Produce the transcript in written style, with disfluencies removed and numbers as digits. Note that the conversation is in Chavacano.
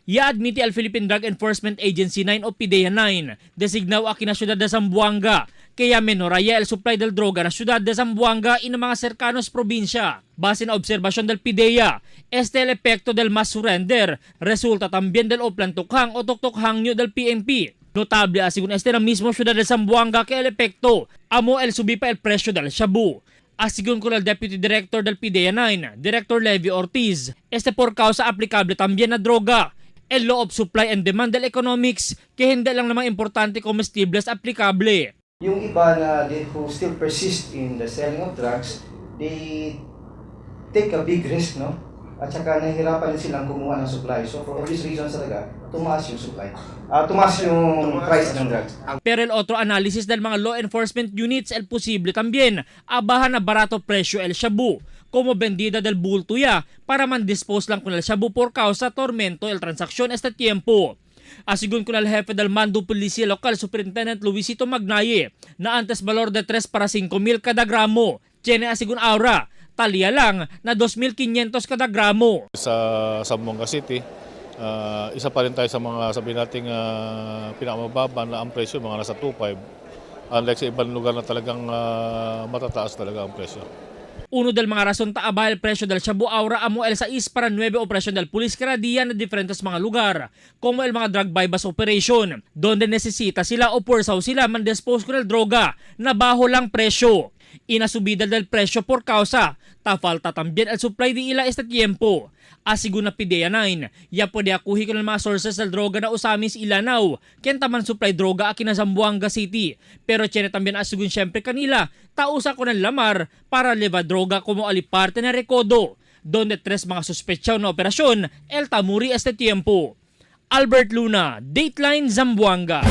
Ya admiti al Philippine Drug Enforcement Agency 9 o PDEA 9, designado aquí na siyudad de Zamboanga, kaya menoraya el supply del droga na siyudad de Zamboanga y na mga cercanos probinsya. Base na obserbasyon del PDEA, este el epekto del mass surrender, resulta también del oplan tukhang o tuktukhang nyo del PNP. Notable asegun este na mismo siyudad de Zamboanga que el epekto, amo el subi pa el presyo del shabu. Asigun con el Deputy Director del PDEA 9, Director Levy Ortiz, este por causa aplicable también na droga. El law of supply and demand del economics, que hindi lang namang importante comestibles aplicable. Yung iba na they, who still persist in the selling of drugs, they take a big risk, no? At saka nahihirapan din silang kumuha ng supply. So for obvious reasons talaga, tumaas yung supply. Tumaas yung price ng drugs. Pero el otro análisis del mga law enforcement units el posible también, abahan na barato presyo el shabu, como vendida del bulto ya para man dispose lang con el shabu por causa tormento el transacción este tiempo. Asigun con el jefe del mando policía local, Superintendent Luisito Magnaye, na antes valor de 3 para 5 mil kada gramo, tiene asigun aura, talya lang na 2.500 kada gramo. Sa Zamboanga City, isa pa rin tayo sa mga sabihin nating pinakamababa na ang presyo, mga nasa 2.5. Unlike sa ibang lugar na talagang matataas talaga ang presyo. Uno del mga rason ta aba el presyo del shabu aura amo el 6 para 9 operasyon del pulis kada día na diferentes mga lugar, como el mga drug buy-bust operation, donde necesita sila o pursaw sila man dispose con el droga na baho lang presyo. Inasubida del presyo por causa, ta falta también el supply de ila este tiempo. Asigun na PDEA 9, ya pwede akuhi con el mga sources del droga na usamis ilanaw, kenta man supply droga aki na Zamboanga City. Pero tiene también asigun siyempre kanila, tausa con el lamar para leva droga como aliparte na recodo, donde tres mga suspetsaw na operasyon el tamuri este tiempo. Albert Luna, Dateline Zamboanga.